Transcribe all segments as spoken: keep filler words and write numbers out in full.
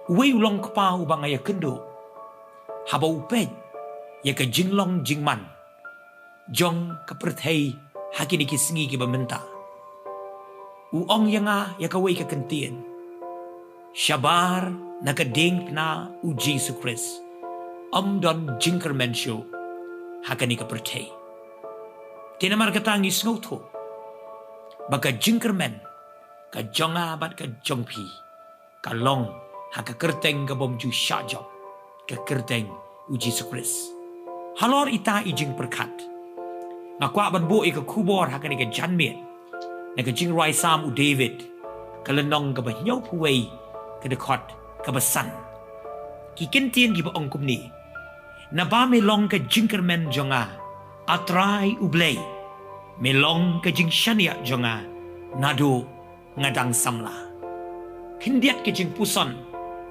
Uwei u long kpa uba nga ïakynduh haba u peit ïa ka jinglong jingman jong ka pyrthei ha kine ki sngi kiba mynta. U ong ïa nga ïa kawei ka kyntien: Shabar na ka diengphna U Jisu Khrist, ym don jingkyrmen shuh ha kane ka pyrthei. Te namar kata ngi sngewthuh ba ka jingkyrmen ka jong nga bad ka jong phi ka long ha ka kyrteng ka bym ju shah jop, ka kyrteng U Jisu Khrist. Halor ita i jingpyrkhat, nga kwah ban buh ïa ka khubor ha kane ka janmiet na ka jingrwai Salm u David, ka lynnong kaba hynñiewphew wei, ka dkhot kaba san. Ki kyntien kiba ong kumne: Naba me long ka jingkyrmen jong nga, A Trai U Blei, me long ka jingshaniah jong nga naduh nga dang samla. Khyndiat ka jingpuson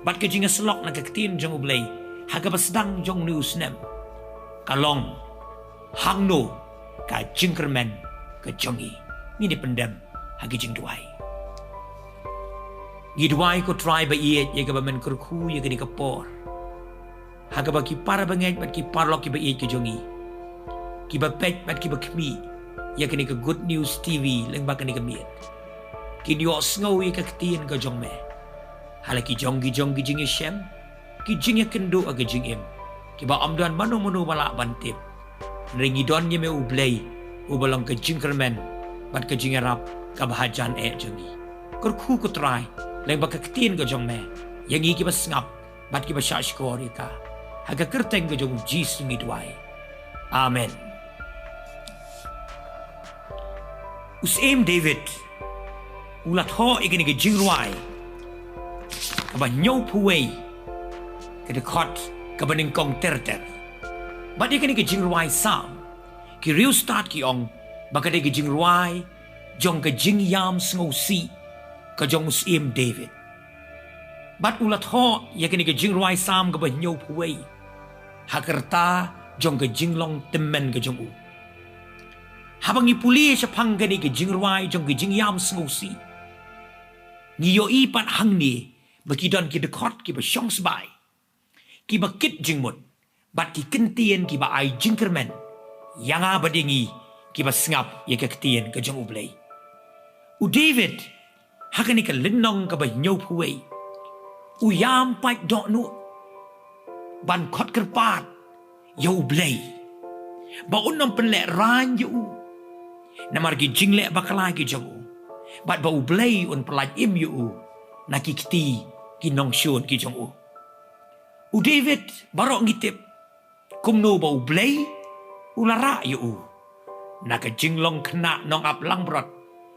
bad ka jingïasyllok na ka ktien jong U Blei ha kaba sdang jong une u snem ka long: Hangno ka jingkyrmen ka jong ngi? Ngin ïa pyndem ha ki jingduwai. Ngi duwai, ko Trai ba ïeit, ïa kaba men kyrkhu ïa kane ka por ha kaba ki para bangeit bad ki paralok kiba ïeit ka jong ngi, kiba peit bad kiba khmih ïa kane ka Good News T V lyngba kane ka miet, kin ïohsngew ïa ka ktien ka jong me ha la ki jong ki jong ki jingïashem, ki jingïakynduh ha ka jingim, kiba ym don mano mano ba lah ban tip. Hynrei ngi don ïa me U Blei uba long ka jingkyrmen bad ka jingïarap kaba hajan eh jong ngi. Kyrkhu, ko Trai, lyngba ka ktien ka jong me ïa ngi kiba sngap bad kiba shahshkor ïa ka. Ha ka kyrteng ka jong U Jisu ngi duwai. Amen. U Syiem David u la thoh ïa kane ka jingrwai kaba hynñiewphew wei, ka dkhot kaba nyngkong ter ter. Bad ïa kane ka jingrwai Salm, ki riewstad ki ong ba ka dei ka jingrwai jong ka jingïam sngewsih ka jong u Syiem David. Bad u la thoh ïa kane ka jingrwai Salm kaba hynñiewphew wei ha ka rta jong ka jinglong tymmen ka jong u. Haba ngi pule shaphang kane ka jingrwai jong ka jingïam sngewsih, ngi ïohi pat hangne ba ki don ki dkhot kiba shong sbai, kiba kit jingmut, bad ki kyntien kiba ai jingkyrmen ïa nga bad ïa ngi kiba sngap ïa ka ktien ka jong U Blei. U David, ha kane ka lynnong kaba hynñiewphew wei, u ïam pait dohnud ban khot kyrpad ïa U Blei ba un nym pynlehraiñ ïa u namar ki jingleh bakla ki jong u, bad ba U Blei un pyllait im ïa u na ki kti ki nongshun ki jong u. U David, baroh ngi tip kumno ba U Blei u la rah ïa u na ka jinglong khynnah nongap langbrot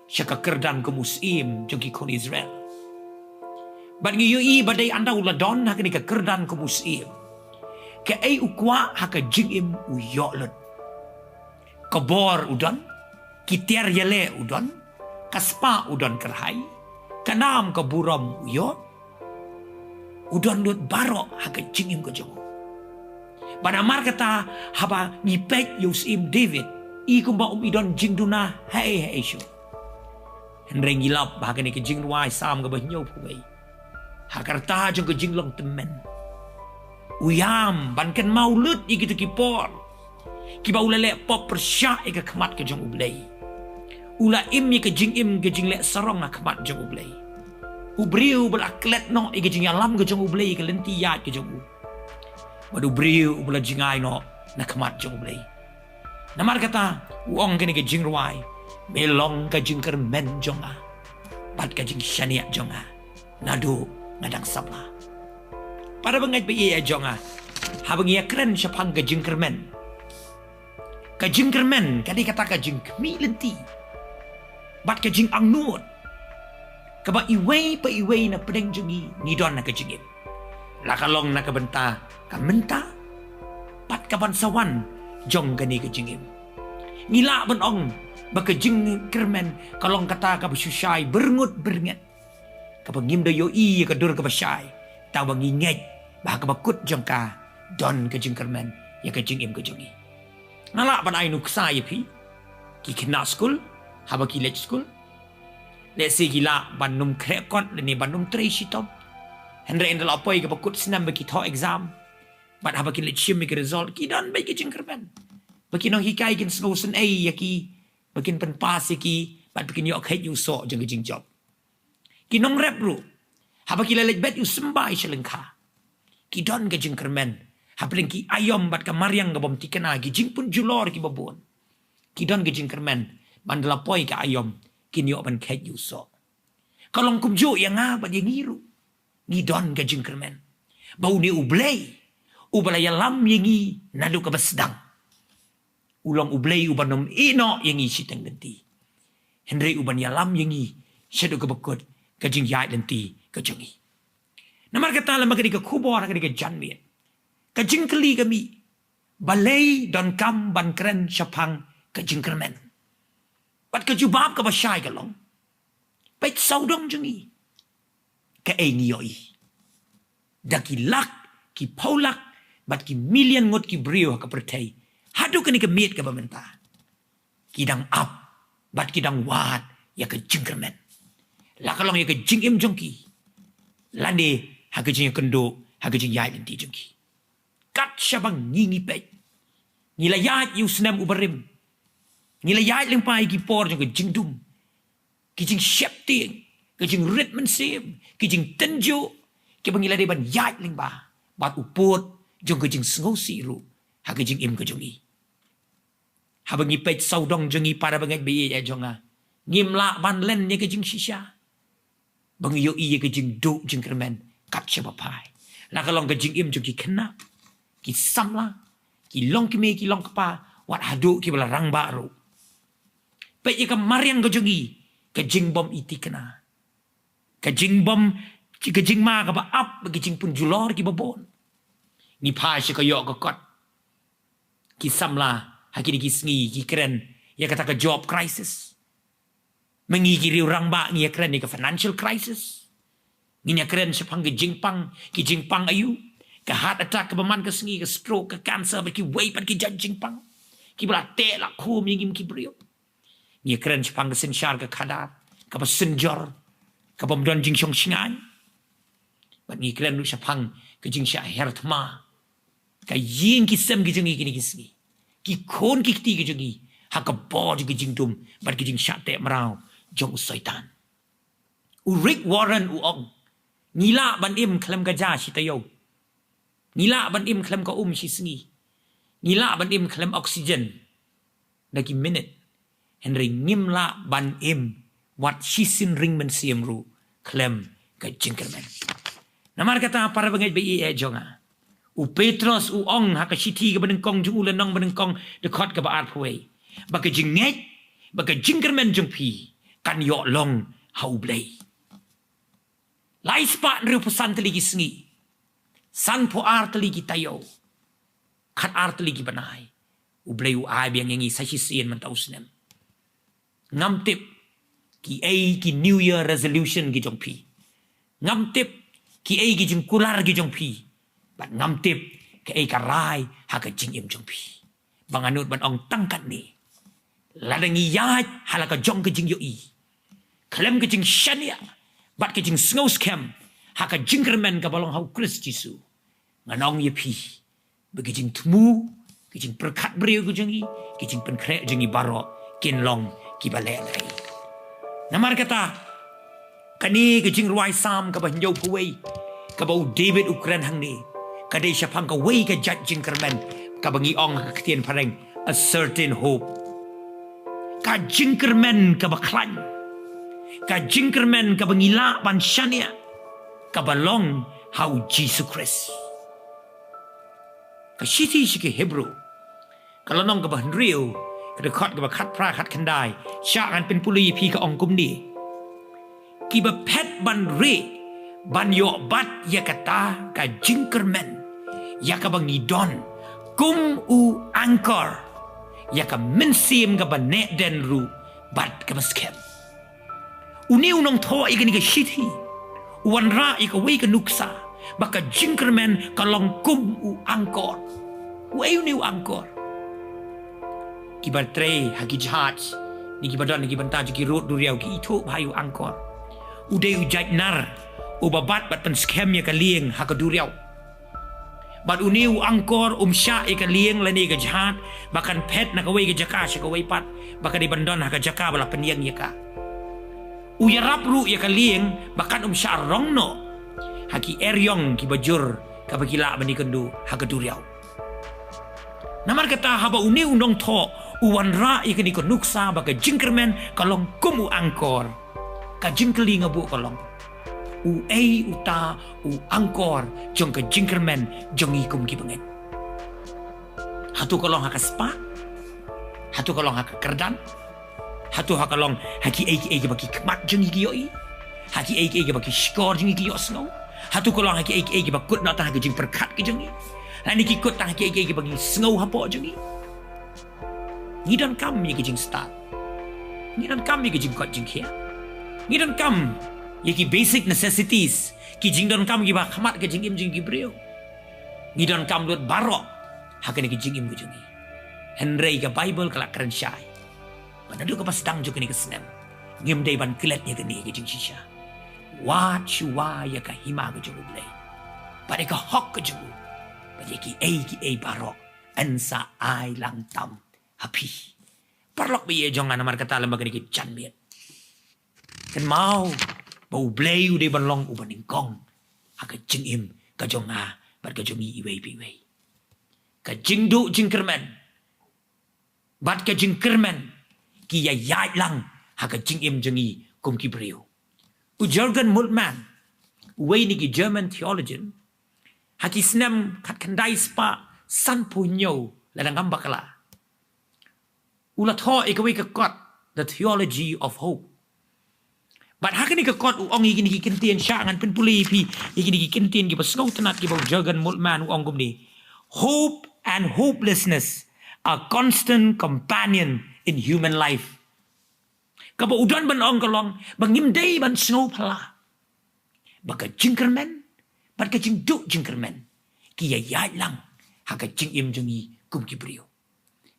sha ka kyrdan kum u syiem jong ki khun Israel. Bad ngi ïohi ba dei ynda u la don ha kane ka kyrdan kum u syiem, kaei u kwah ha ka jingim u ïoh lut. Ka bor u don, ki tiar ïaleh u don, ka spah u don kyrhai, ka nam ka burom u ïoh. U don lut baroh ha ka jingim ka jong u. Bad namar kata, haba ngi peit ïa u Syiem David, i kumba um i don jingduna haei haei shuh. Hynrei ngi lap ba ha kane ka jingrwai Salm kaba hynñiewphew wei, ha ka rta jong ka jinglong tymmen, u ïam ban kynmaw lut ïa kito ki por kiba u la leh pop pyrshah ïa ka khmat ka jong U Blei. U la im ïa ka jingim ka jingleh sarong ha khmat jong U Blei. U briew ba la klet noh ïa ka jingïalam ka jong U Blei ïa ka lynti ïaid ka jong u. Bad u briew ba la jngai noh na khmat jong U Blei. Namar kata, u ong kane ka jingrwai: Me long ka jingkyrmen jong nga bad ka jingshaniah jong nga naduh nga dang samla. Para bangeit ba ïeit jong nga, haba ngi ïakren shaphang ka jingkyrmen, ka jingkyrmen ka dei kata ka jingkhmih lynti bad ka jingangnud kaba iwei pa iwei na pdeng jong ngi ngi don ha ka jingim, la ka long na ka bynta ka mynta bad ka ban sa wan jong kane ka jingim. Ngi lah ban ong ba ka jingkyrmen ka long kata kaba shu shai byrngut byrnget, kaba ngim da ïohi ïa ka dur kaba shai, tangba ngi ngeit ba ha kaba kut jong ka don ka jingkyrmen ïa ka jingim ka jong ngi. Nga lah ban ai nuksa ïa phi, ki khynnah skul, haba ki leit skul, lehse ki lah ban ym khreh kot lane ban ym trei shitom. Hynrei ynda la poi kaba kut snem ba ki thoh exam, bad haba kin leit shim ïa ki result, ki don beit ki jingkyrmen. Ba ki nonghikai kin sngewsynei ïa ki, ba kin pynpass ïa ki, bad ba kin ïoh kheit ïa u soh jong ka jingjop. Ki nongrep ruh, haba ki la leit bet ïa u symbai sha lyngkha, ki don ka jingkyrmen hapdeng ki aïom bad ka mariang ka bym thikna, ki jingpynjulor kiba bun. Ki don ka jingkyrmen ba ynda la poi ka aïom, kin ïoh ban kheit ïa u soh. Ka long kumjuh ïa nga bad ïa ngi ruh. Ngi don ka jingkyrmen ba une U Blei uba la ïalam ïa ngi naduh kaba sdang, u long U Blei uba nym ïehnoh ïa ngi shiteng lynti. Hynrei uban ïalam ïa ngi shaduh kaba kut ka jingïaid lynti ka jong ngi. Namar kata, lem bad kane ka khubor ha kane ka janmiet, ka jingkylli ka mih, balei donkam ban kren shaphang ka jingkyrmen? Bad ka jubab kaba shai ka long, peit sawdong jong ngi, kaei ngi ïohi? Da ki lak, ki phew lak, bad ki million ngut ki briew ha ka pyrthei, haduh kane ka miet kaba mynta, ki dang ap bad ki dang wad ïa ka jingkyrmen, la ka long ïa ka jingim jong ki, lane ha ka jingïakynduh, ha ka jingïaid lynti jong ki. Kat shaba ngi ngi peit, ngi la ïaid ïa u snem uba rim, ngi la ïaid lyngba ïa ki por jong ka jingdum, ki jingsheptieng, ka jingrit mynsiem, ki jingtynjuh, kiba ngi la dei ban ïaid lyngba, bad u pud jong ka jingsngewsih ruh ha ka jingim ka jong ngi. Haba ngi peit sawdong jong ngi, para bangeit ba ïeit jong nga, ngim lah ban len ïa ka jingshisha ba ngi ïohi ïa ka jingduh jingkyrmen kat shaba phai, la ka long ka jingim jong ki khynnah, ki samla, ki longkmie, ki longkpa, wat haduh kiba la rangbah ruh. Peit ïa ka mariang ka jong ngi, ka jingbym ïa thikna, ka jingbym, ka jingma kaba ap, ka jingpynjulor kiba bun. Ngi phai sha ka ïoh ka kot, ki samla ha kine ki sngi ki kren ïa kata ka job crisis. Ma ngi ki riew rangbah ngi ïa kren ïa ka financial crisis. Ngin ïa kren shaphang ka jingpang, ki jingpang aïu, ka heart attack kaba man ka sngi, ka stroke, ka cancer, bad kiwei pat ki jait jingpang kiba la teh la khum ïa ngi ki briew. Ngi ïa kren shaphang ka synshar ka khadar kaba synjor, kabym don jingshong shngaiñ. Bad ngi kren ruh shaphang ka jingshah her thma, ka ïing ki sem ki jong ngi kine ki sngi, ki khun ki kti ki jong ngi ha ka bor jong ki jingdum bad ki jingshah teh mraw jong u Soitan. U Rick Warren u ong, ngi lah ban im khlem ka ja shi taïew, ngi lah ban im khlem ka um shi sngi, ngi lah ban im khlem oxygen da ki minit, hynrei ngim lah ban im wat shisien ring mynsiem ruh khlem ka jingkyrmen. Namar kata, para bangeit ba ïeit jong nga, u Petros u ong ha ka shithi kaba nyngkong jong u, lynnong ba nyngkong, dkhot kaba arphew wei, ba ka jingngeit, ba ka jingkyrmen jong phi kan ïoh long ha U Blei. Lai spah hynriewphew san tylli ki sngi, sanphew ar tylli ki taïew, khatar tylli ki bnai, U Blei u ai biang ïa ngi sa shisien mynta u snem. Ngam tip kiei ki New Year resolution ki jong phi. Ngam tip kiei ki jingkular ki jong phi. Bad ngam tip kaei ka rai ha ka jingim jong phi. Ba nga nud ban ong tang katne, lada ngi ïaid ha la ka jong ka jingïohi, khlem ka jingshaniah bad ka jingsngewskhem ha ka jingkyrmen kaba long ha U Khrist Jisu, ngan ong ïa phi ba ka jingthmu, ka jingpyrkhat briew ka jong ngi, ka jingpynkhreh jong ngi baroh kin long kiba lehleh. Namar kata, kane ka jingrwai Salm kaba hynñiewphew wei, kaba u David u kren hangne, ka dei shaphang kawei ka jait jingkyrmen kaba ngi ong ha ka ktien phareng, a certain hope. Ka jingkyrmen kaba khlaiñ, ka jingkyrmen kaba ngi lah ban shaniah, kaba long ha U Jisu Khrist. Ka shithi sha ki Hebru, ka lynnong kaba hynriew, ka dkhot kaba khatphra khatkhyndai, shah ngan pynpule ïa phi, ka ong kumne: Kiba phet ban rieh ban ïoh bat ïa kata ka jingkyrmen ïa kaba ngi don kum u angkor, ïa ka mynsiem kaba neh dien ruh bad kaba skhem. Une u nongthoh ïa kane ka shithi u wanrah ïa kawei ka nuksa ba ka jingkyrmen ka long kum u angkor. Uei une u angkor? Kiba trei ha ki jahaj ne kiba don ha ki bynta jong ki rud duriaw ki ithuh ba ha u angkor. U dei u jait nar uba bat bad pynskhem ïa ka lieng ha ka duriaw. Bad une u angkor um shah ïa ka lieng lane ka jhad ba kan phet na kawei ka jaka sha kawei pat, ba ka dei ban don ha ka jaka ba la pynïeng ïa ka. U ïarap ruh ïa ka lieng ba kan um shah rong noh ha ki eriong kiba jur kaba ki lah ban ïakynduh ha ka duriaw. Namar kata haba une u nongthoh u wanrah ïa kane ka nuksa ba ka jingkyrmen ka long kum u angkor, ka jingkylli nga buh ka long, uei uta u angkor jong ka jingkyrmen jong ngi kum ki bangeit? Hato ka long ha ka spah? Hato ka long ha ka kyrdan? Hato ha ka long ha kiei kiei kiba ki khmat jong ngi ki ïohi? Ha kiei kiei kiba ki shkor jong ngi ki ïohsngew? Hato ka long ha kiei kiei kiba kut noh tang ha ka jingpyrkhat ka jong ngi, lane ki kut tang ha kiei kiei kiba ngi sngew hapoh jong ngi? Ngi donkam ïa ka jingstad. Ngi donkam ïa ka jingkoit jingkhiah. Ngi donkam ïa ki basic necessities, ki jingdonkam kiba khmat ka jingim jong ki briew. Ngi donkam lut baroh ha kane ka jingim ka jong ngi. Hynrei ka Baibl ka la kren shai ba naduh kaba sdang jong kane ka snem ngim dei ban klet ïa kane ka jingshisha. Wad shuwa ïa ka hima ka jong U Blei bad ïa ka hok ka jong u, bad ïa kiei kiei baroh yn sa ai lang tam ha phi. Paralok ba ïeit jong nga, namar kata lem bad kane ka janmiet, kynmaw ba U Blei u dei ban long uba nyngkong ha ka jingim ka jong nga bad ka jong ngi iwei pa iwei. Ka jingduh jingkyrmen bad ka jingkyrmen ki ïaid lang ha ka jingim jong ngi kum ki briew. U Jürgen Moltmann, uwei na ki German theologian, ha ki snem khatkhyndai spah sanphew hynñiew lada ngam bakla, u la thoh ïa kawei ka kot, The Theology of Hope. Bad ha kane ka kot u ong ïa kine ki kyntien, sha ngan pynpule ïa phi ïa kine ki kyntien kiba sngewtynnat kiba u Jürgen Moltmann u ong kumne: "Hope and hopelessness are constant companion in human life." Kaba u don ban ong ka long ba ngim dei ban sngewphylla ba ka jingkyrmen bad ka jingduh jingkyrmen ki ïaid lang ha ka jingim jong ngi kum ki briew.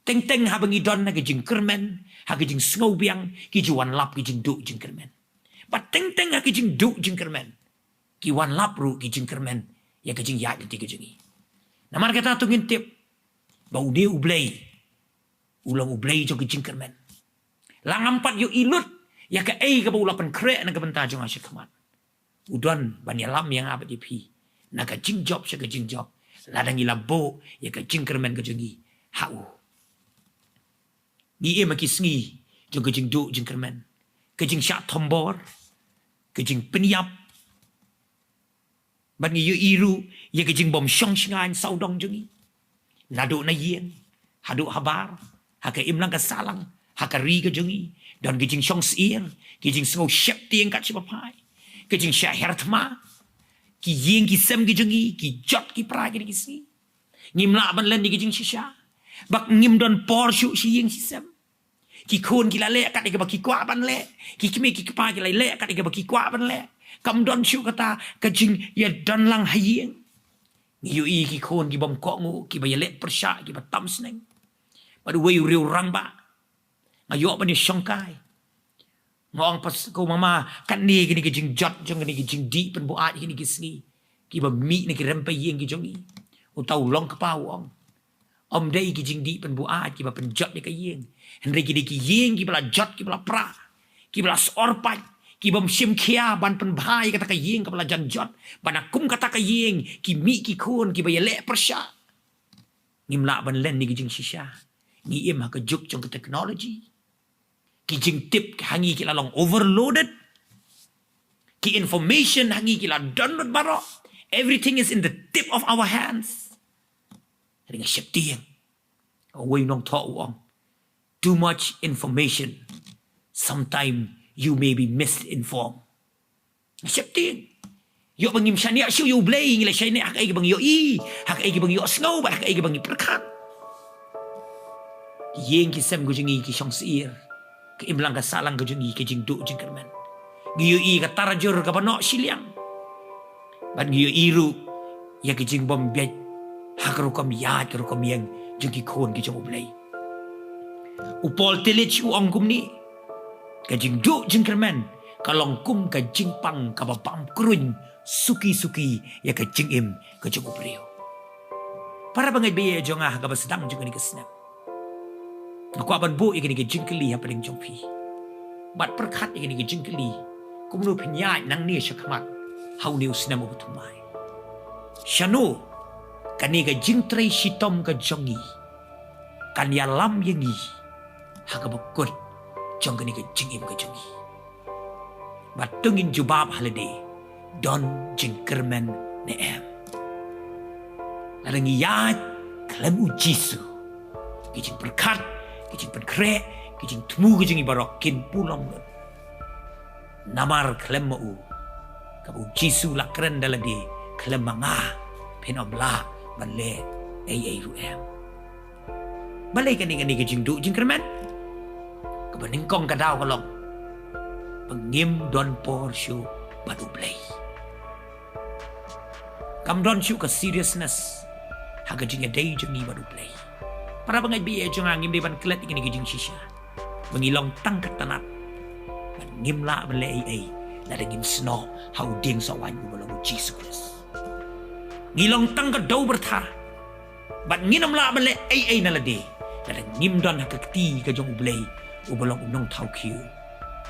Teng teng haba ngi don ha ka jingkyrmen, ha ka jingsngewbiang, ki ju wanlap ka jingduh jingkyrmen. Bad teng teng ha ka jingduh jingkyrmen, ki wanlap ruh ki jingkyrmen ïa ka jingïaid lynti ka jong ngi. Namar kata to ngin tip ba une U Blei u long U Blei jong ka jingkyrmen. La ngam pat ïohi lut ïa kaei kaba u la pynkhreh na ka bynta jong nga sha khmat, u don ban ïalam ïa nga bad ïa phi na ka jingjop sha ka jingjop lada ngi la buh ïa ka jingkyrmen ka jong ngi ha u. Ngi im ha ki sngi jong ka jingduh jingkyrmen, ka jingshah thombor, ka jingpynïap, bad ngi ïohi ruh ïa ka jingbym shong shngaiñ sawdong jong ngi. Naduh na ïing haduh habar, ha ka imlang ka sahlang, ha ka ri ka jong ngi, don ka jingshong syier, ka jingsngew sheptieng kat shaba phai, ka jingshah her thma. Ki ïing ki sem ki jong ngi ki jot ki pra kine ki sngi. Ngim lah ban len ïa ka jingshisha bad ngim don por shuh sha ïing sha sem. Ki khun ki la leh kat ïa kaba ki kwah ban leh, ki kmie ki kpa ki la leh kat ïa kaba ki kwah ban leh. Kam don shuh kata ka jingïadon lang ha ïing. Ngi ïohi ki khun ki bym kohnguh, kiba ïaleh pyrshah, kiba tam sneng. Bad uwei u riew rangbah, nga ïoh ban ïashongkai. Nga ong, pas ko mama, katne kine ki jingjot jong kine ki jingdih pynbuaid kine ki sngi kiba mih na ki rympei ïing ki jong ngi. Uta u long kpa u ong, ym dei ki jingdih pynbuaid kiba pynjot ïa ka ïing, hynrei ki dei ki ïing kiba la jot, kiba la pra, kiba la sor pait, kibym shim khia ban pynbha ïa kata ka ïing kaba la jan jot. Bad na kum kata ka ïing ki mih ki khun kiba ïaleh pyrshah. Ngim lah ban len ïa ka jingshisha. Ngi im ha ka juk jong ka technology. Ki jingtip ha ngi ki la long overloaded. Ki information ha ngi ki la don lut baroh. Everything is in the tip of our hands. Ring sheptieng. Uwei u nongthoh u ong, "Too much information, sometime you may be misinformed." Sheptieng. Ïoh ba ngim shaniah shuh ïa U Blei, ngi la shaniah ha kaei kaba ngi ïohi, ha kaei kaba ngi ïohsngew, bad ha kaei kaba ngi pyrkhat. Ki ïing ki sem ka jong ngi ki shong syier, ka imlang ka sahlang ka jong ngi ka jingduh jingkyrmen. Ngi ïohi ka tarajur kaba noh shiliang. Bad ngi ïohi ruh ïa ka jingbym beit ha ka rukom ïaid, ka rukom ïeng jong ki khun ki jong U Blei. U Paul Tillich u ong kumne, ka jingduh jingkyrmen ka long kum ka jingpang kaba bam kruiñ suki suki ïa ka jingim ka jong u briew. Para bangeit baieit jong nga, ha kaba sdang jong kane ka snem, nga kwah ban buh ïa kane ka jingkylli hapdeng jong phi. Bad pyrkhat ïa kane ka jingkylli, kumno phin ïaid nangne shakhmat ha une u snem uba thymmai. Shano kane ka jingtrei shitom ka jong ngi kan ïalam ïa ngi ha kaba kut jong kane ka jingim ka jong ngi? Bad to ngin jubab ha lade, don jingkyrmen ne em? Lada ngi ïaid khlem u Jisu, ki jingpyrkhat, ki jingpynkhreh, ki jingthmu ka jong ngi baroh kin pulong lut. Namar khlem ma u, kaba u Jisu la kren da lade, khlem ma nga phin ym lah ban leh ei ei ruh em. Balei kane, kane ka jingduh jingkyrmen? Kaba nyngkong ka daw ka long ba ngim don por shuh bad u Blei. Kam don shuh ka seriousness ha ka jingïadei jong ngi bad u Blei. Para bangeit baieit jong nga, ngim dei ban klet ïa kane ka jingshisha ba ngi long tang ka tnat bad ngim lah ban leh ei ei lada ngim snoh ha u dieng soh waiñ uba long u Jisu Khrist. Ngi long tang ka dew byrtha bad ngin ym lah ban leh ei ei na lade lada ngim don ha ka kti ka jong u Blei uba long u nongthaw khiew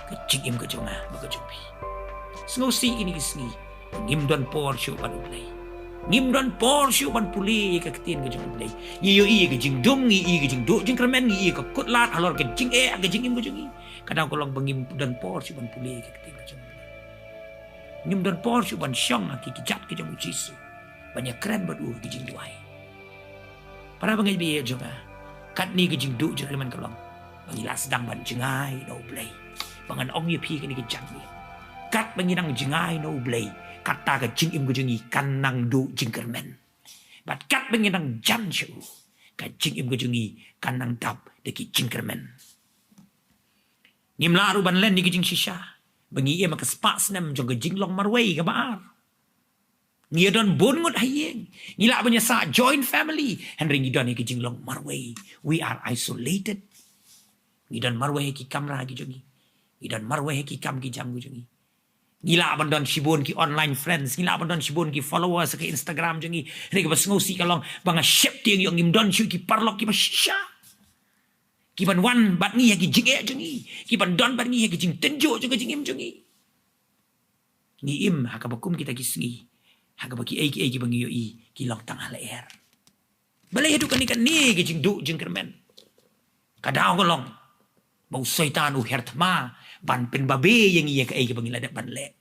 ka jingim ka jong nga bad ka jong phi. Sngewsih ïa kine ki sngi ba ngim don por shuh bad u Blei. Ngim don por shuh ban pule ïa ka ktien ka jong u Blei. Ngi ïohi ïa ka jingdum, ngi ïohi ïa ka jingduh jingkyrmen, ngi ïohi ïa ka kut lad halor ka jingeh ha ka jingim ka jong ngi. Ka daw ka long ba ngim don por shuh ban pule ïa ka ktien ka jong u Blei. Ngim don por shuh ban shong ha ki kjat ka jong u Jisu ban ïakren bad u ha ki jingduwai. Para bangeit baieit jong nga, katne ka jingduh jingkyrmen ka long ba ngi la sdang ban jngai na u Blei. Ba ngan ong ïa phi kane ka jingmut, katba ngi nang jngai na u Blei, kata ka jingim ka jong ngi kan nang duh jingkyrmen. Bad katba ngi nang jan sha u, ka jingim ka jong ngi kan nang dap da ki jingkyrmen. Ngim lah ruh ban len ïa ka jingshisha ba ngi im ha ka spah snem jong ka jinglong marwei kaba ar. Ngi ïa don bun ngut ha ïing, ngi lah ban ïa sah joint family, hynrei ngi don ïa ka jinglong marwei. We are isolated. Ngi don marwei ha ki kamra ki jong ngi. Ngi don marwei ha ki kam ki jam ki jong ngi. Ngi lah ban don shibun ki online friends, ngi lah ban don shibun ki followers ha ka Instagram jong ngi. Hynrei kaba sngewsih ka long ba nga sheptieng ïoh ngim don shuh ki paralok kiba shisha ki ban wan bad ngi ha ki jingeh jong ngi, ki ban don bad ngi ha ki jingtynjuh jong ka jingim jong ngi. Ngi im ha kaba kum kita ki sngi ha kaba kiei kiei kiba ngi ïohi ki long tang ha lyer. Balei haduh kane kane ka jingduh jingkyrmen? Ka daw ka long ba u Soitan u her thma ban pynbabe ïa ngi ïa kaei kaba ngi la dep ban leh.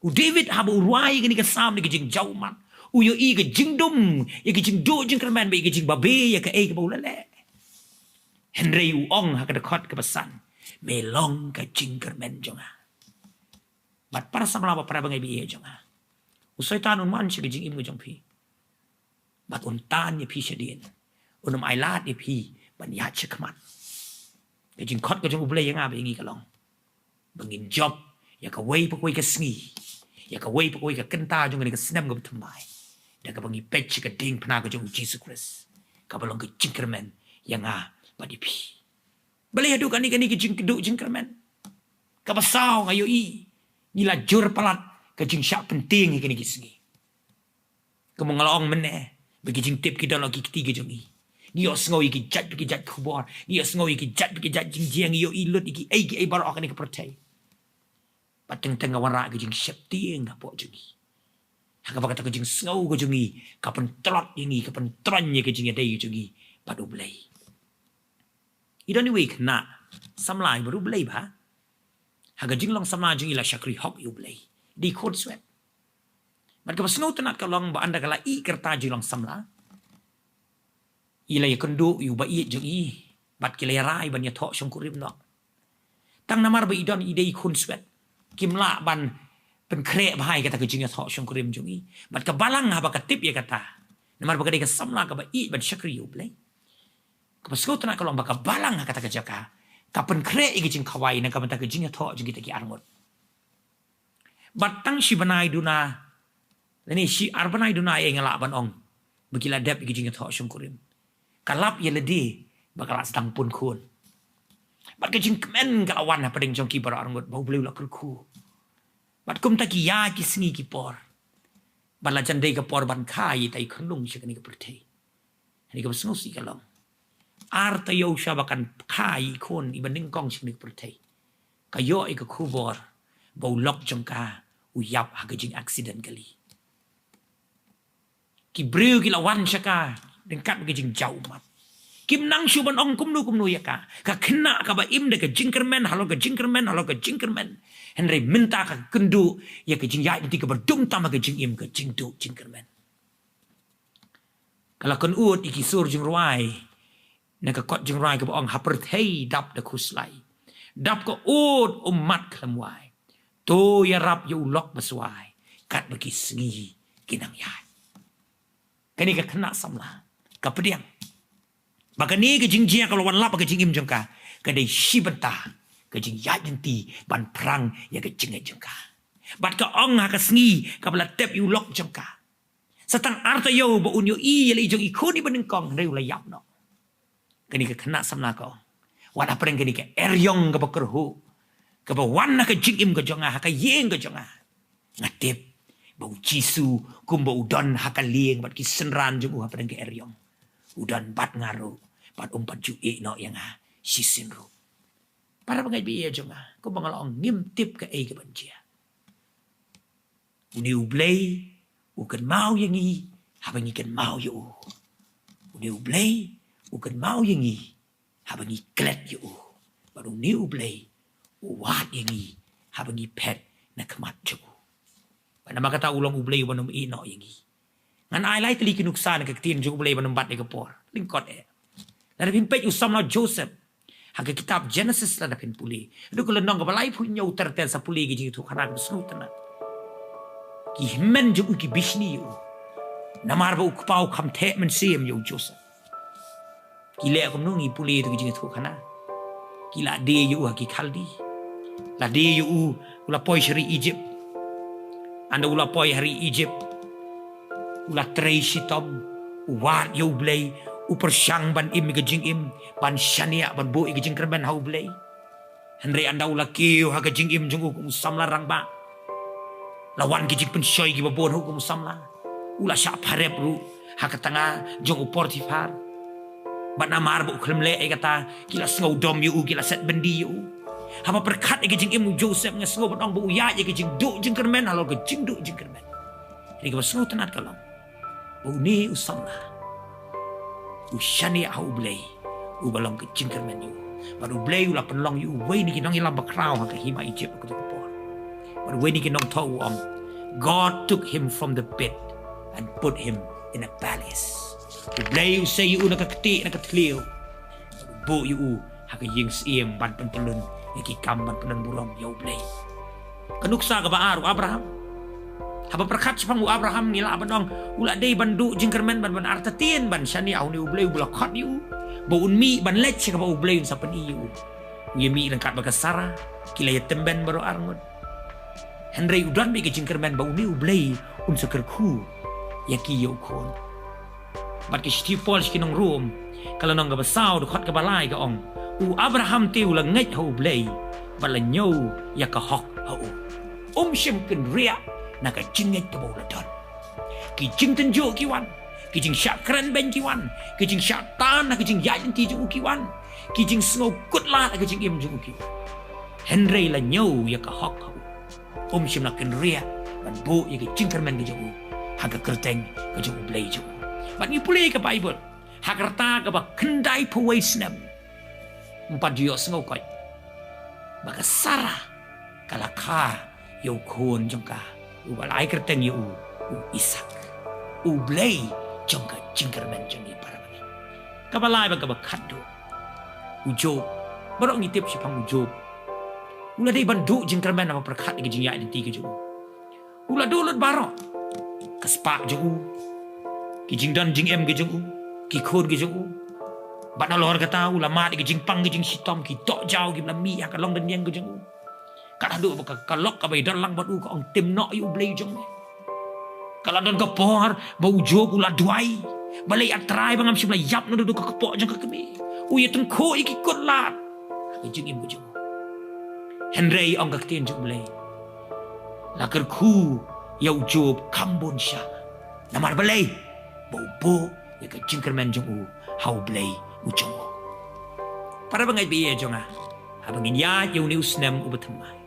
U David haba u rwai ïa kane ka Salm da ka jingjaw ummat, u ïohi ka jingdum ïa ka jingduh jingkyrmen bad ïa ka jingbabe ïa kaei kaba u la leh. Hynrei u ong ha ka dkhot kaba san, me long ka jingkyrmen jong nga. Bad para samla bad para bangeit baieit jong nga, u Soitan un man sha ka jingim ka jong phi bad un tan ïa phi shadien. Un ym ailad ïa phi ban ïaid shakhmat. Ka jingkhot ka jong u Blei ïa nga bad ïa ngi ka long ba ngin jop ïa kawei pa kawei ka sngi, ïa kawei pa kawei ka kynta jong kane ka snem kaba thymmai, da kaba ngi peit sha ka diengphna ka jong u Jisu Khrist, kaba long ka jingkyrmen ïa nga bad ïa phi. Balei haduh kane kane ka jingduh jingkyrmen? Kaba saw, nga ïohi ngi la jur palat ka jingshah pyntieng ïa kine ki sngi. Kumba nga la ong mynne, ba ki jingtip ki don ha ki kti ki jong ngi. Ngi ïohsngew ïa ki jait pa ki jait khubor, ngi ïohsngew ïa ki jait pa ki jait jingjia, ngi ïohi lut ïa kiei kiei baroh ha kane ka pyrthei. Bad teng teng ka wanrah ka jingsheptieng hapoh jong ngi, ha kaba kata ka jingsngew ka jong ngi ka pyntlot ïa ngi, ka pyntroiñ ïa ka jingïadei ka jong ngi bad u Blei. I don iwei i khynnah samla i bad u Blei bha. Ha ka jinglong samla jong i la shakri hok ïa u Blei, i dei i khunswet. Bad kaba sngewtynnat ka long ba ynda ka la ïeh ka rta jinglong samla, i la ïakynduh ïa u ba ïeit jong i bad ki la ïarai ban ïathoh shongkurim noh. Tang namar ba i don, i dei i khunswet, kim lah ban pynkhreh bha ïa kata ka jingïathoh shongkurim jong i. Bad ka balang haba ka tip ïa kata, namar ba ka dei ka samla kaba ïeit ban shakri ïa u Blei, kaba sngewtynnat ka long ba ka balang ha kata ka jaka ka pynkhreh ïa ka jingkhawai na ka bynta ka jingïathoh jong kita ki arngut. Bad tang shi bnai duna, lane shi ar bnai duna, ïa nga lah ban ong ba ki la dep ïa ka jingïathoh shongkurim. Ka lap ïa lade ba ka la sdang pun khun. Bad ka jingkmen ka la wan hapdeng jong ki baroh arngut ba U Blei u la kyrkhu. Bad kumta ki ïaid ki sngi ki por. Bad la jan dei ka por ban kha ïa ita i khunlung sha kane ka pyrthei. Kane kaba sngewsih ka long, ar taïew sha ba kan kha ïa i khun iba nyngkong sha kane ka pyrthei, ka ïoh ïa ka khubor ba u lok jong ka u ïap ha ka jingaccident kali. Ki briew ki la wan sha ka ryngkat bad ka jingjaw ummat. Kim nang shuh ban ong kumno kumno ïa ka. Ka khynnah kaba im da ka jingkyrmen halor ka jingkyrmen halor ka jingkyrmen. Hynrei mynta ka kynduh ïa ka jingïaid lynti kaba dum tam ha ka jingim, ka jingduh jingkyrmen. Ka la kynud ïa ki sur jingrwai na ka kot jingrwai kaba ong, ha pyrthei dap da khuslai, dap ka ud ummat khlem wai. To ïarap ïa u lok ba swai katba ki sngi ki nang ïaid. Kane ka khynnah samla ka pdiang ba kane ka jingjia ka la wan lap ha ka jingim jong ka, ka dei shi bynta ka jingïaid lynti ban phrang ïa ka jingngeit jong ka. Bad ka ong ha ka sngi kaba la tep ïa u lok jong ka, sa tang ar taïew ba un ïohi ïa la i jong i khun iba nyngkong, hynrei u la ïap noh. Kane ka khynnah samla ka ong, wat hapdeng kane ka eriong kaba kyrhuh kaba wan ha ka jingim ka jong nga, ha ka ïing ka jong nga, nga tip ba U Jisu kumba u don ha ka lieng bad ki synran jong u hapdeng ka eriong, u don bad nga ruh, bad um pat ju ïeh noh ïa nga shisien ruh. Para bangeit ba ïeit jong nga, kumba nga la ong, ngim tip kaei kaban jia. Une U Blei u kynmaw ïa ngi haba ngi kynmaw ïa u. Une U Blei u kynmaw ïa ngi haba ngi klet ïa u. Bad une U Blei u wad ïa ngi haba ngi phet na khmat jong u. Bad namar kata u long U Blei uban ym ïeh noh ïa ngi. Ngan ai lai tylli ki nuksa na ka ktien jong U Blei ban ym bat ïa ka por. Lyngkot eh, lada phin peit u samla Joseph ha ka kitab Genesis, lada phin pule, dei ka lynnong kaba laiphew hynñiew ter ter, sa pule ki jingïathuhkhana kaba sngewtynnat. Ki hynmen jong u ki bishni ïa u namar ba u kpa u kham theh mynsiem ïa u Joseph. Ki leh kumno? Ngi pule ïa tu ki jingïathuhkhana. Ki la die ïa u ha ki Khaldi. La die ïa u, u la poi sha ri Egypt. Ynda u la poi ha ri Egypt, u la trei shitom, u wad ïa U Blei, u pyrshang ban im ïa ka jingim, ban shaniah, ban buh ïa ka jingkyrmen ha U Blei. Hynrei ynda u la kiew ha ka jingim jong u kum u samla rangbah, la wan ki jingpynshoi kiba bun ha u kum u samla. U la shah pharep ruh ha ka tnga jong u Potiphar. Bad namar ba u khlem leh ei kata, ki la sngewdom ïa u, ki la set byndi ïa u. Haba pyrkhat ïa ka jingim u Joseph, nga sngew ban ong ba u ïaid ïa ka jingduh jingkyrmen halor ka jingduh jingkyrmen. Hynrei kaba sngewtynnat ka long ba une u samla u shaniah ha U Blei uba long ka jingkyrmen ïa u. Bad U Blei u la pynlong ïa u uwei na ki nongïalam bakhraw ha ka hima Egypt ha kato ka por. Bad uwei na ki nongthoh u ong, God took him from the pit and put him in a palace. U Blei u sei ïa u na ka ktieh, na ka thliew. Bad u buh ïa u ha ka ïing syiem ban pynpylun ïa ki kam ban pynlong burom ïa U Blei. Ka nuksa kaba ar, u Abraham. Haba pyrkhat shaphang u Abraham, ngi lah ban ong u la dei ban duh jingkyrmen, ban, ban artatien, ban shaniah ha une U Blei uba la khot ïa u ba un mih ban leit sha kaba U Blei un sa pyni ïa u. U ïa mih ryngkat bad ka Sarah, ki la ïa tymmen baroh arngut. Hynrei u don beit ka jingkyrmen ba une U Blei un sa kyrkhu ïa ki, ïa u khun. Bad ka shithi u Paul sha ki nong Rom, ka lynnong kaba saw, dkhot kaba lai ka ong, u Abraham te u la ngeit ha U Blei bad la ñiew ïa ka hok ha u. Um shym kynriah na ka jingngeit kaba u la don. Ki jingtynjuh ki wan, ki jingshah kren beiñ ki wan, ki jingshah tan ha ka jingïaid lynti jong u ki wan, ki jingsngew kut lad ha ka jingim jong u ki wan. Hynrei la ñiew ïa ka hok ha u. Um shym la kynriah ban buh ïa ka jingkyrmen ka jong u ha ka kyrteng ka jong U Blei jong u. Bad ngi pule ka Baibl, ha ka rta kaba khyndai phew wei snem, ym pat ju ïohsngew koit ba ka Sarah ka la kha ïa u khun jong ka, uba la ai kyrteng ïa u, u Isaak. U Blei jong ka jingkyrmen jong ngi, para bangeit. Kaba lai bad kaba khatduh, u Job. Baroh ngi tip shaphang u Job. U la dei ban duh jingkyrmen haba pyrkhat ïa ka jingïaid lynti ka jong u. U la duh lut baroh, ka spah jong u, ki jingdon jingem ki jong u, ki khun ki jong u. Bad nalor kata u la mad ïa ki jingpang ki jingshitom, ki dohjaw kiba la mih ha ka longdynñiang ka jong u. Kat haduh ba ka, ka lok kaba ïadon lang bad u ka ong, tim noh ïa U Blei jong me. Ka la don ka por ba u Job u la duwai, balei A Trai ba ngam shym la ïap naduh ka kpoh jong ka kmie. U ïatyngkhuh ïa ki kut lad. ka jingim ka jong u. Hynrei ong ka ktien jong U Blei, la kyrkhu ïa u Job kham bun sha, namar balei? Ba u buh ïa ka jingkyrmen jong u ha U Blei u jong u. Para bangeit ba ïeit jong nga, haba ngin ïaid ïa une u snem uba thymmai,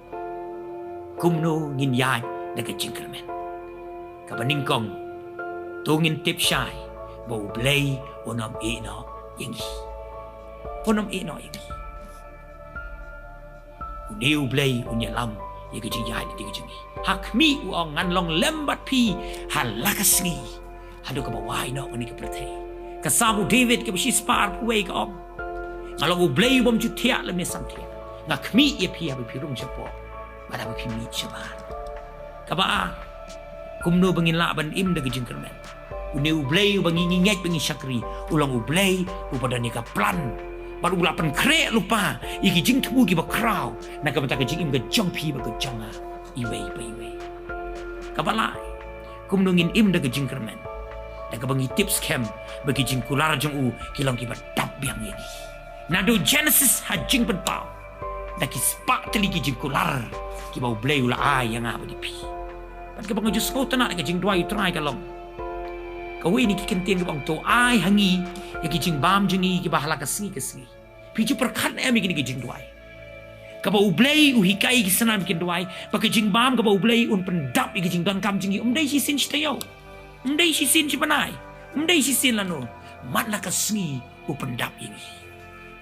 kumno ngin ïaid da ka jingkyrmen? Kaba nyngkong, to ngin tip shai ba U Blei un ym ïehnoh ïa ngi. Un ym ïehnoh ïa ngi. Une U Blei un ïalam ïa ka jingïaid lynti ka jong ngi. Ha khmih u ong, ngan long lem bad phi ha la ka sngi haduh kaba wai noh kane ka pyrthei. Ka Salm u David kaba shispah arphew wei ka ong, nga long U Blei u bym ju thiah lymne samthiah. Nga khmih ïa phi haba phi rung shapoh bad haba phi miet shabar. Kaba ar, kumno ba ngin lah ban im da ka jingkyrmen? Une U Blei uba ngi ngeit ba ngi shakri, u long U Blei uba don ïa ka plan bad u la pynkhreh lypa ïa ki jingthmu kiba khraw na ka bynta ka jingim ka jong phi bad ka jong nga iwei pa iwei. Kaba lai, kumno ngin im da ka jingkyrmen? Da kaba ngi tip skhem ba ki jingkular jong u ki long kiba dap biang ïa ngi. Naduh Genesis ha Jingpynpaw, da ki spah tylli ki jingkular kiba U Blei u la ai ïa nga bad ïa phi. Bad kaba nga ju sngewtynnat ha ka jingduwai U Trai ka long, kawei na ki kyntien kaba ong, to ai ha ngi ïa ki jingbam jong ngi kiba ha la ka sngi ka sngi. Phi ju pyrkhat ne em ïa kine ki jingduwai? Kaba U Blei u hikai ïa ki synran ba kin duwai, ba ka jingbam kaba U Blei un pyndap ïa ki jingdonkam jong ngi, ym dei shisien shi taïew, ym dei shisien shi bnai, ym dei shisien lano, man la ka sngi u pyndap ïa ngi.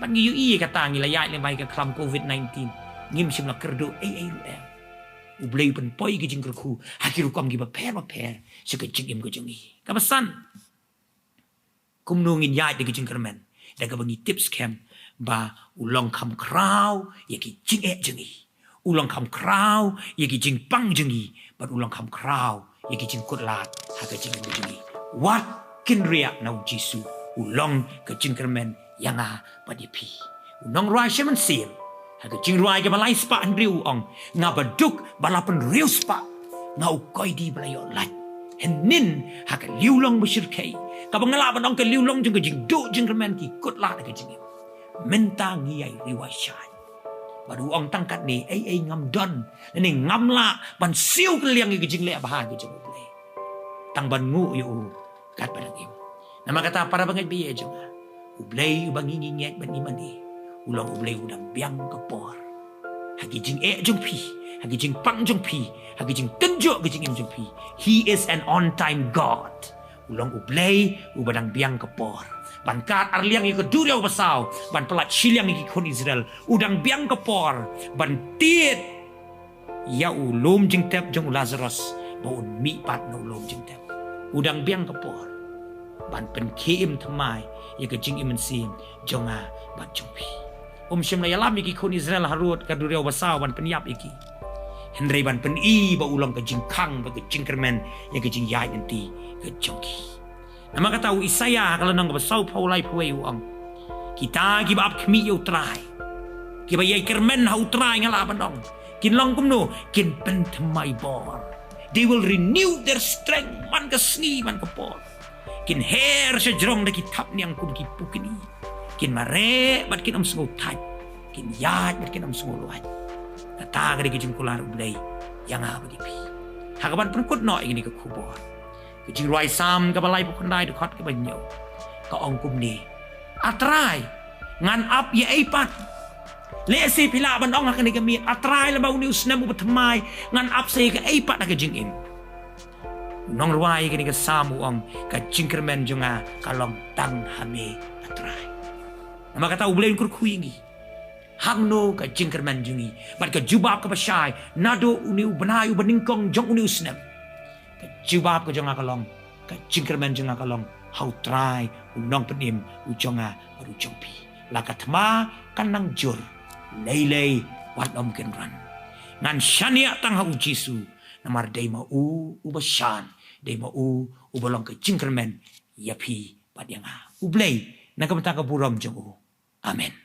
Bad ngi ïohi ïa kata, ngi la ïaid lem bad ka khlam covid nineteen, ngim shym la kyrduh ei ei ruh em. U Blei u pynpoi ïa ki jingkyrkhu ha ki rukom kiba pher ba pher sha ka jingim ka jong ngi. Kaba san, kumno ngin ïaid da ka jingkyrmen? Da kaba ngi tip skhem ba u long kham khraw ïa ki jingeh jong ngi, u long kham khraw ïa ki jingpang jong ngi, bad u long kham khraw ïa ki jingkutlad ha ka jingim ka jong ngi. Wat kynriah na U Jisu, u long ka jingkyrmen ïa nga bad ïa phi. U nongrwai Shemon Syiem ha ka Jingrwai kaba lai spah hynriew u ong, nga baduk ba la pynriew spah, nga u koidi ba la ïoh lait. Hynnin ha ka liwlong ba shyrkhei, kaba nga lah ban ong ka liwlong jong ka jingduh jingkyrmen, ki kutlad ha ka jingim. Mynta ngi ïai riewai shai. Bad u ong, tang katne ei ei ngam don, lane ngam lah ban siew kylliang ïa ka jingleh bha ka jong U Blei, tang ban nguh ïa u katba dang im. Namar kata, para bangeit ba ïeit jong nga, U Blei uba ngi ngeit ban ïa mane, u long U Blei u dang biang ka por ha ki jingeh jong phi, ha ki jingpang jong phi, ha ki jingtynjuh ka jingim jong phi. He is an on time God. U long U Blei uba dang biang ka por ban kat arliang ïa ka duriaw basaw, ban pyllait shiliang ïa ki khun Israel. U dang biang ka por ban tied ïa u lum jingtep jong u Lazarus ba un mihpat na u lum jingtep. U dang biang ka por ban pynkhie im thymmai ïa ka jingim mynsiem jong nga bad jong phi. Um shym la ïalam ïa ki khun Israel harud ka duriaw basaw ban pynïap ïa ki, hynrei ban pyni ba u long ka jingkhang bad ka jingkyrmen ïa ka jingïaid lynti ka jong ki. Namar kata, u Isaïah ha ka lynnong kaba sawphew laiphew wei u ong, kita kiba ap khmih ïa U Trai, kiba ïai kyrmen ha U Trai, nga lah ban ong, kin long kumno? Kin pynthymmai bor. They will renew their strength. Man ka sngi man ka por kin her sha jrong da ki thapniang kum ki pukni. Kin mareh bad kin ym sngewthait, kin ïaid bad kin ym sngewlwait. Kata ka dei ka jingkular U Blei ïa nga bad ïa phi. Ha kaban pynkut noh ïa kane ka khubor, ka Jingrwai Salm kaba laiphew khyndai, dkhot kaba hynñiew, ka ong kumne: A Trai, ngan ap ïa ei pat? Lehse phi lah ban ong ha kane ka miet, A Trai, lada une u snem uba thymmai, ngan ap sa ïa kaei pat ha ka jingim? U nongrwai kane ka Salm u ong, ka jingkyrmen jong nga ka long tang ha me, A Trai. Namar kata, U Blei un kyrkhu ïa ngi. Hangno ka jingkyrmen jong ngi? Bad ka jubab kaba shai naduh une u bnai uba nyngkong jong une u snem, ka jubab ka jong nga ka long, ka jingkyrmen jong nga ka long ha U Trai, U Nongpynim u jong nga bad u jong phi. La ka thma kan nang jur lei lei, wat ym kynran. Ngan shaniah tang ha U Jisu, namar dei ma u uba shan, dei ma u uba long ka jingkyrmen ïa phi bad ïa nga. U Blei na ka bynta ka burom jong u. Amen.